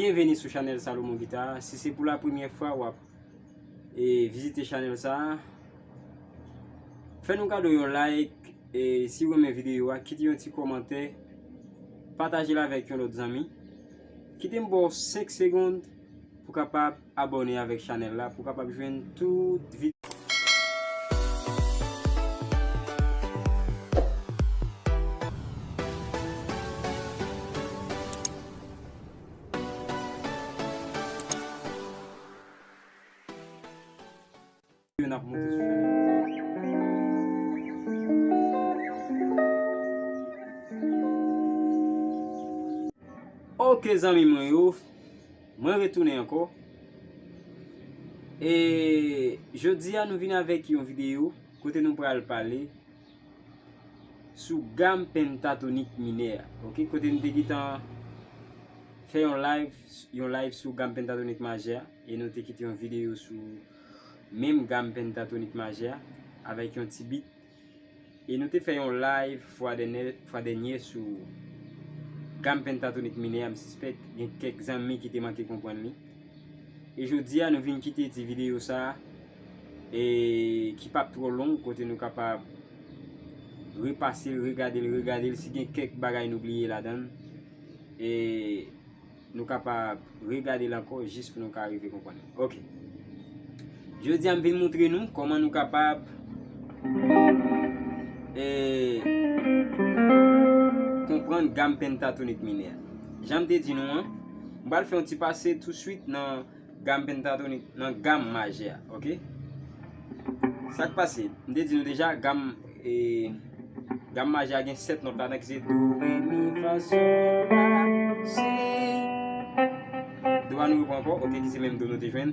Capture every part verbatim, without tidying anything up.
Byenveni sou chanèl Salomon Guitar. Si se pou la premyè fwa w ap e, vizite chanèl sa a, fè nou kado yon like, e si w renmen videyo a, kite yon ti kòmantè, pataje l avèk yon lòt zanmi. Kite m ba w senk segonn pou w kapab abòne avèk chanèl la, pou w kapab jwenn tout videyo n ap monte sou chanèl. Ok, zanmi mwen yo, mwen retounen ankò. E jodi a nou vin avèk yon videyo kote nou pral pale sou gam pentatonik minè a. Ok, kote nou te gentan fè yon live, yon live sou gam pentatonik majè a, e nou te kite yon videyo sou menm gam pentatonik majè a avèk yon ti bit. E nou te fè yon live fwa dènyè, fwa dènyè sou gam pentatonik minè a. M sispèk gen kèk zanmi ki te manke konprann li. E jodi a, nou vin kite ti videyo sa a, e ki p ap twò long, kote nou kapab repase l, regade l, regade l, si gen kèk bagay nou bliye ladan l, e nou kapab regade l ankò jis pou nou ka rive konprann l. Ok. Jodi a, m vin montre nou kòman nou kapab, e, konprann gam pentatonik minè a. Jan m te di nou an, m pral fè yon ti pase touswit nan gam pentatonik, nan gam majè a, ok? Sa k pase? M te di nou deja, gam, e, gam majè a gen sèt nòt ladan ki se do, re, mi, fa, sòl, la, si. Do a nou repran ankò, ok, ki se menm do nou te jwenn,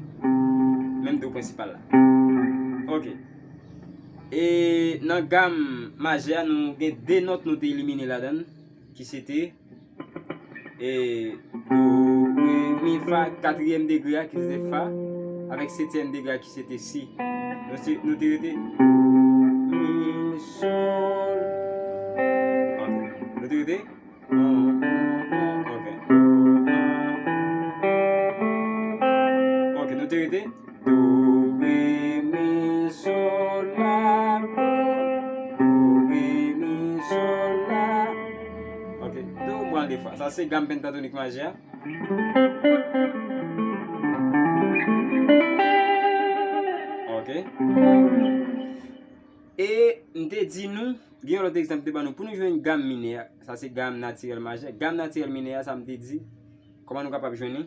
menm do prensipal la. Ok. E nan gam majè a, nou gen de nòt nou te elimine ladan l, ki se te e, do, re, mi, fa, katriyèm degre a ki se te fa, avèk setyèm degre a ki se te si. Nou, se, nou te rete do, mi, sòl. Ok. Nou te rete? Ok. Ok, nou te rete? Do, re, mi, sòl, la, do. Do, re, mi, sòl, la. Ok, do, m pral de fwa. Sa se gam pentatonik majè a. Ok. E m te di nou, gen yon lòt egzanp m te ban nou. Pou nou jwenn gam minè a, sa se gam natirèl majè. Gam natirèl minè a, sa m te di, kòman nou kapab jwenn li?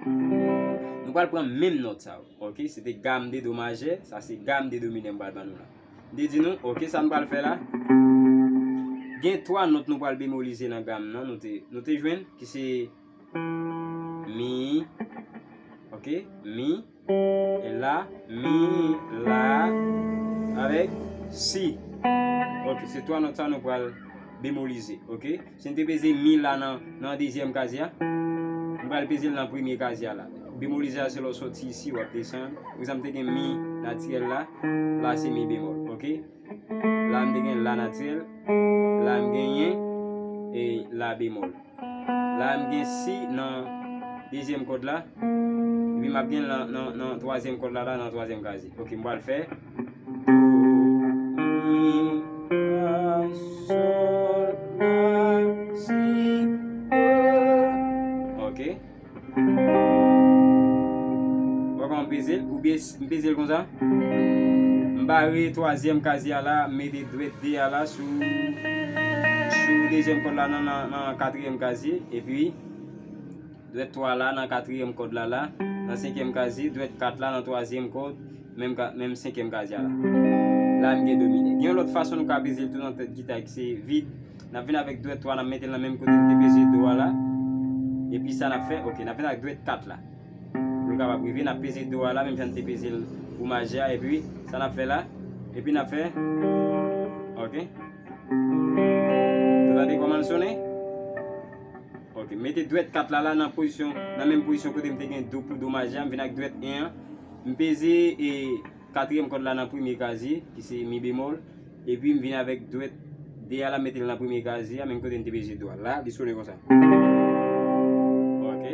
Nou pral pran menm nòt sa yo, ok? Se te gam de do majè, sa se gam de do minè m pral ban nou la. M te di nou, ok, sa n pral fè la? Gen twa nòt nou pral bemolize nan gam nan, nou te, nou te jwenn, ki se mi, ok, mi, e la, mi, la, avèk si. Ok, se twa nòt sa nou pral bemolize, ok? Si n te peze mi la nan, nan dezyèm kazye a, m pral peze l nan premye kazye a la. Bemolize a se lè w soti isi, w ap desann. Pa egzanp, m te gen mi natirèl la, la se mi bemòl, ok? La m te gen la natirèl, la m genyen, e la bemòl. La m gen si nan dezyèm kòd la, epi m ap gen nan, nan, nan twazyèm kòd la, la nan twazyèm kazye. Ok, m pral fè do, mi, fa, sòl, la, si, do. Ok. Wè kòman m peze l? Oubyen s- m peze l konsa. M bare twazyèm kazye a la, m mete dwèt de a la sou, sou dezyèm kòd la nan, nan, nan katriyèm kazye, epi dwèt twa la nan katriyèm kòd la la, nan senkyèm kazye, dwèt kat la nan twazyèm kòd, menm ka, menm senkyèm kazye a la. La m gen do minè. Gen yon lòt fason nou ka peze l tou nan tèt gita ki se vid. N ap vin avèk dwèt twa, n ap mete l nan menm kote n te peze do a la. Epi sa n ap fè, ok, n ap vin ak dwèt kat la. Pou l kapab rive, n ap peze do a la, menm jan n te peze l pou majè a, epi sa n ap fè la, epi n ap fè, ok. Nou tande kòman l sonnen? Ok, mete dwèt kat la la nan pozisyon, nan menm pozisyon kote m te gen do pou do majè a, m vin ak dwèt en an, m peze e katriyèm kòd la nan premye kazye, ki se mi bemòl, epi m vin avèk dwèt de a la, mete l nan premye kazye a, menm kote n te peze do a. La, li sonnen konsa. Ok.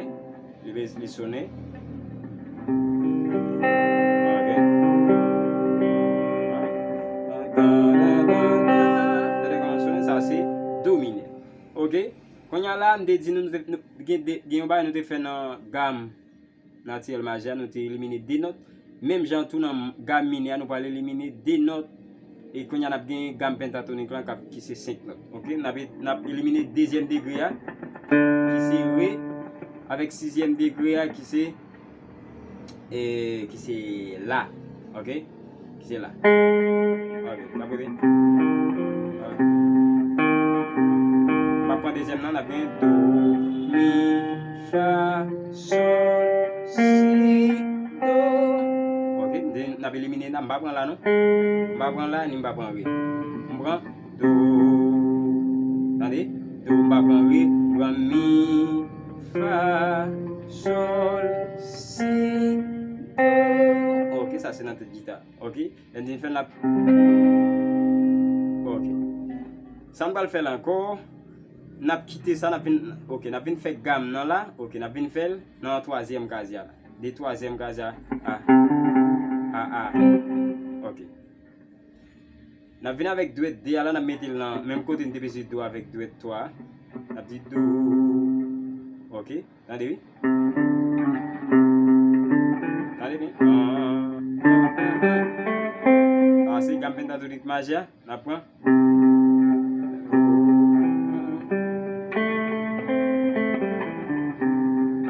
Li Li, li sonnen. Ok. Tande kòman l sonnen, sa se do minè. Ok. Kounye a la, m te di nou, nou te, nou, gen de, gen yon bagay nou te fè nan gam natirèl majè a, nou te elimine de nòt. Menm jan tou nan gam minè a, nou pral elimine de nòt. E kounye a, n ap gen gam pentatonik lan k ap, ki se senk nòt. Ok? N ap, n ap elimine dezyèm degre a, ki se re, avèk sizyèm degre a, ki se, e, ki se la. Ok? Ki se la. Ok, n ap rete. Ok. M ap pran dezyèm nan, n ap gen do, mi, fa, sòl, si, do. Ok, n ap elimine la, m pa pran la non. M pa pran la, ni m pa pran re. M pran do. Tande? Do, m pa pran re, m pran mi, fa, sòl, si, do. Ok, sa se nan tèt gita. Ok, lè n fin fè l, n ap. Ok. Sa n pral fè la ankò, n ap kite sa, n ap vin, ok, n ap vin fè gam nan la, ok, n ap vin fè l nan twazyèm kazye a la. De twazyèm kazye a, a, a, a. Ok. N ap vin avèk dwèt de a la, n ap mete l nan menm kote n te peze do avèk dwèt twa a. N ap di do. Ok. Tande wi. Tande byen. Ah, se gam pentatonik majè a. N ap pran.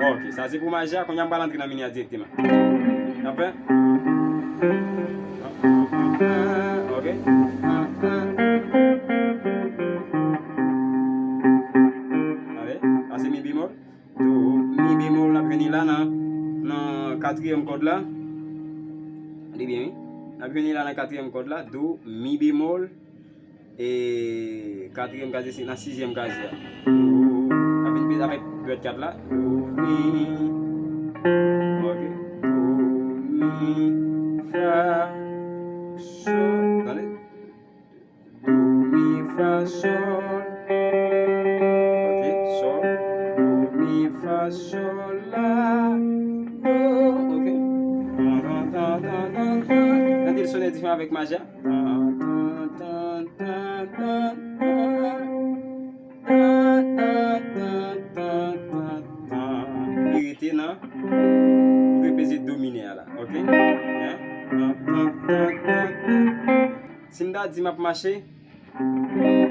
Ok, sa se pou majè a. Kounye a m pral antre nan minè a dirèkteman. N ap fè. Ok. Tande, sa se mi bemòl. Do, mi bemòl, n ap jwenn li la nan, nan katriyèm kòd la. Tande byen, wi. N ap jwenn li la nan katriyèm kòd la. Do, mi bemòl, e katriyèm kazye, se nan sizyèm kazye a. Do, n ap vin peze avèk dwèt kat la. Do, mi, ok. Do, mi, fa, sòl. Tande? Do, mi, fa, sòl. Ok, sòl. Do, mi, fa, sòl, la, do. Ok. Tan, tan, tan, tan, tan, tan. Tande l sonnen diferan avèk majè a. Tan, tan, tan, tan, tan, tan. Tan, tan, tan, tan, tan, tan. Li rete nan. Ou dwe peze do minè a la. Ok? Hein? Tan, tan, tan, tan, tan. Si m ta di m ap mache,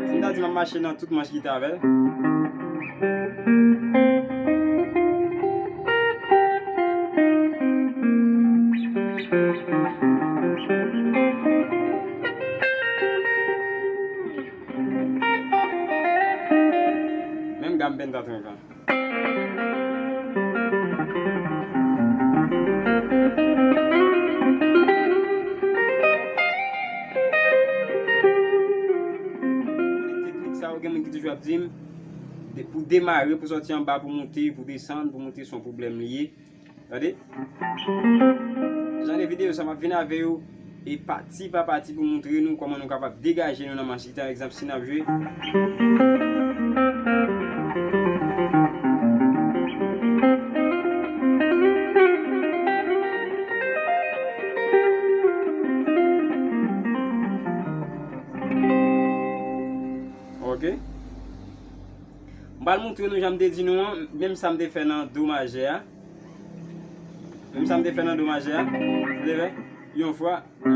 si m ta di m ap mache nan tout manch gita avè l. Menm gam pentatonik lan. Teknik sa yo, gen moun ki toujou ap di m, de-, pou demare, pou sòti anba, pou moute, pou desann, pou moute, se yon pwoblèm li ye. Tande? Jan de videyo sa, m ap vin avè yo e pati pa pati pou montre nou kòman nou kapab degaje nou nan manch gita. Egzanp, si n ap jwe. Ok. M pral montre nou jan m te di nou an, menm sa m te fè nan do majè a. Menm sa m te fè nan do majè a. Ou te wè? Yon fwa. M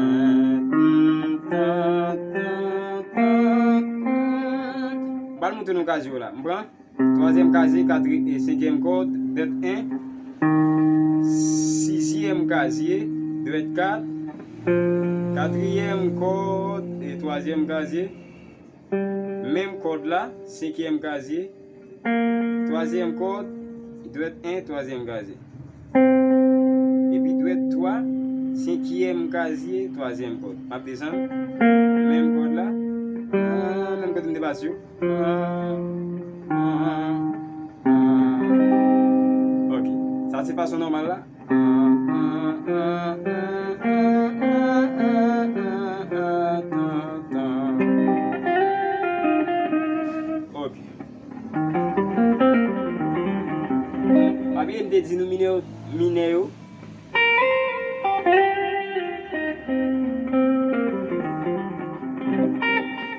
pral montre nou kazye yo la. M pran twazyèm kazye, katri-, e senkyèm kòd, dwèt en. Sizyèm kazye, dwèt kat. Katriyèm kòd, e twazyèm kazye. Menm kòd la, senkyèm kazye, twazyèm kòd, dwèt en, twazyèm kazye. Epi dwèt twa, senkyèm kazye, twazyèm kòd. M ap desann, menm kòd la, ah, menm kòd m te pase yo. Ah, ah, ah. Ok, sa se fason nòmal la. Ok. Pa bliye, m Te di nou minè yo, minè yo.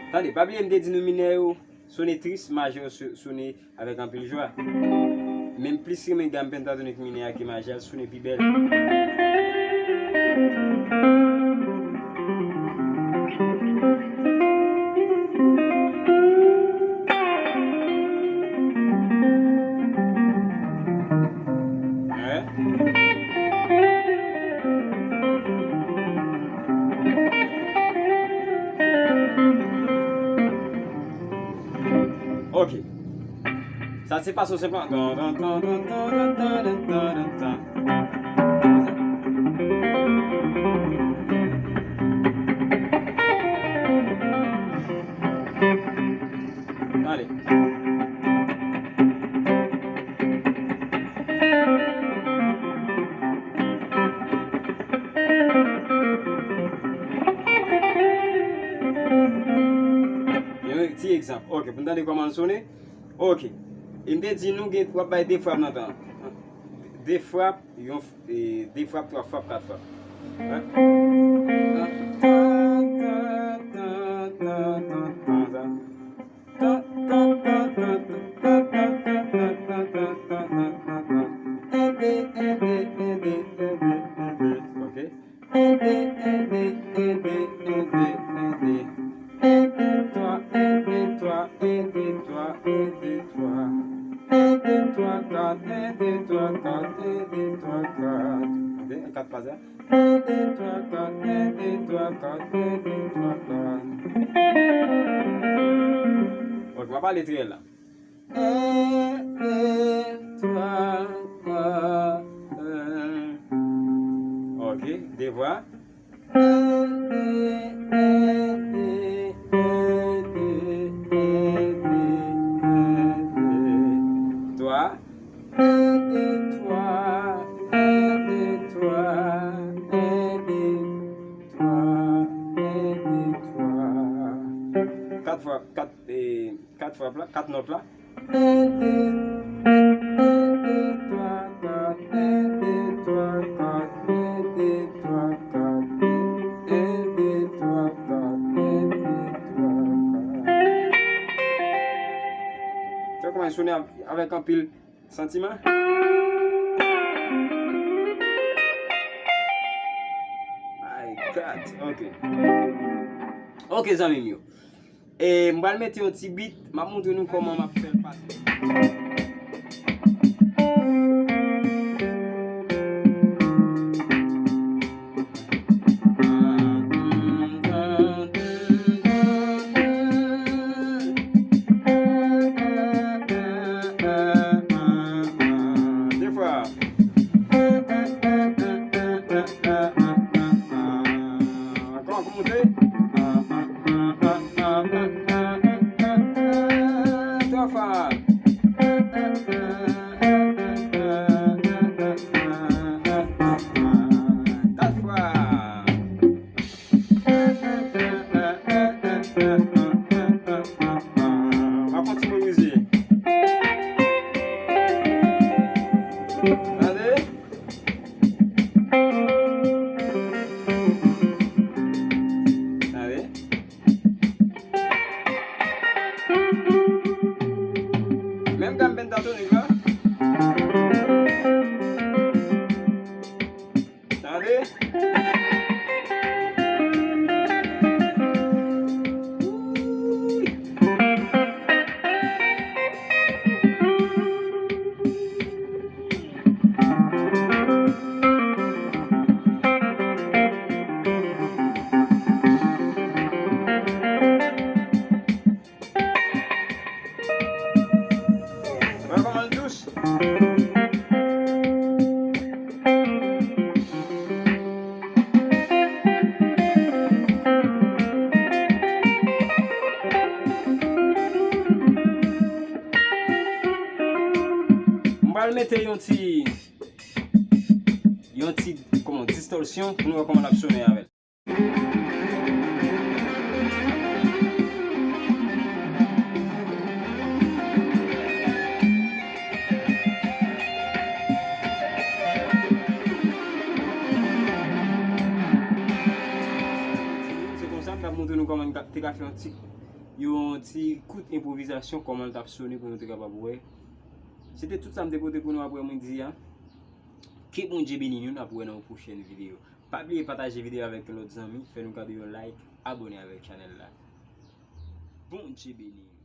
Tande, pa bliye m te di nou minè yo, sone tris, majè yo so-, sone avèk anpil jwa. Men m plis renmen gam pentatonik minè a ke majè a, l sone pi bèl. Ok. Sa se fason senpman. Ale. Yon ti egzanp. Ok, pou n tande kòman l sone. Ok. E m te di nou gen, w ap bay de frap nan tan an. De frap, yon, e, de frap, twa frap, kat frap. Ok. Un, deux, un, deux, un, deux, un, deux, un, deux. Un, deux, trois, un, deux, trois, un, deux, trois, un, deux, trois. Un, deux, trois, quatre, un, deux, trois, quatre, un, deux, trois, quatre. Ok, kat pa sa. Un, deux, trois, quatre, un, deux, trois, quatre, un, deux, trois, quatre. Ok, w ap ale trè la. Un, deux, trois, quatre, un. Ok, de vwa. Un, deux, un, deux, un, deux, un, deux, un, deux. Twa. Un, deux, trois, un, deux, trois, un, deux, trois, un, deux, trois. Kat fwa, kat, e, kat frap la, kat nòt la. Un, deux, un, deux, trois, quatre, un, deux, trois, quatre, un, deux, trois, quatre, un, deux, trois, quatre, un, deux, trois, quatre. Sa kòmanse sone av-, avèk anpil santiman. My God. Ok. Ok, zanmi m yo. E, m pral mete yon ti beat, m ap montre nou kòman m ap fè l pase. De fwa. Ankò, ankò, monte. Twa fwa. Kat fwa. M ap fè yon ti memorize. Tande. Tande. Menm gam pentatonik la. Tande. Wè kòman l dous. M pral mete yon ti, yon ti, kòman, distòsyon pou nou wè kòman l ap sone avè l. Te ka fè yon ti, yon ti kout enpwovizasyon kòman l t ap sonnen pou nou te kapab wè. Se te tout sa m te pote pou nou apre midi a. Ke Bondye beni nou, n ap wè nan yon pwochèn videyo. Pa bliye pataje videyo avèk yon lòt zanmi, fè nou kado yon like, abòne avèk chanèl la. Bondye beni nou.